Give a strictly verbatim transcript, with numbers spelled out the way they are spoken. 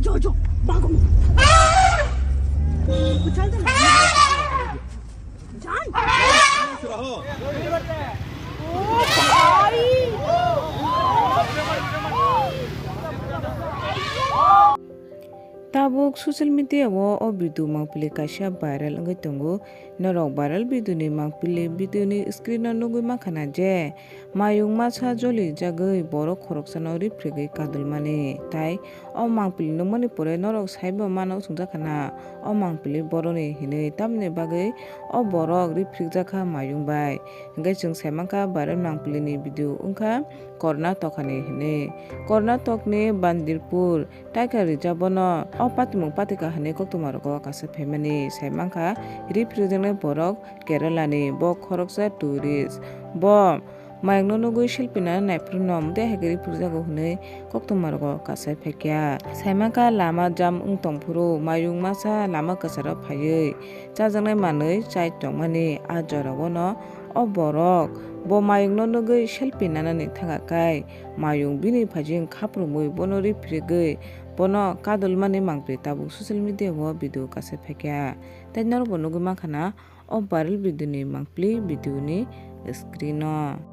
जो जो भागो। चल चल। जान। Tabuk social media o o video mangpili kaisa viral wngwi tongo. Norok viral video ni mangpili video ni screen o nugwi mankha na je mayung masa jolijagwi borok khoroksano riphregwi kadulmani, tai o mangpili nukmani pore norok saibo mano chwngjakha na o mangpili boroni hinwi, tamni bagwi o borok riphrekjakha mayung bai. Hwnkhe chwng saimankha viral mangpili ni video wngkha Karnataka ni hinwi. Karnataka ni Bandirpur Taika rijak bono o patimung patika hinwi koktwma rogo kasa phaimani sai mankha, riphrekjaknai borok Kerala ni, bo khoroksa tourist, bo mayungno nugwi selfie nana naiphuru no mode hai khe riphrekjago hinwi koktwma rogo kasa phaikha. Sai mankha lama jam wng tongphuru mayung masa lama kwcharo phaiwi chajaknai manwi chai tongmani, a jorao no o borok bo mayungno nugwi selfie nanani thangkha kai. Mayung bini phaijing khaprumwi bono riphregwi bono kadulmani mangpili tabuk social media o video kasa phaikha. Tei norokbo nugwi mankha na o viral video ni mangpili video ni screen o.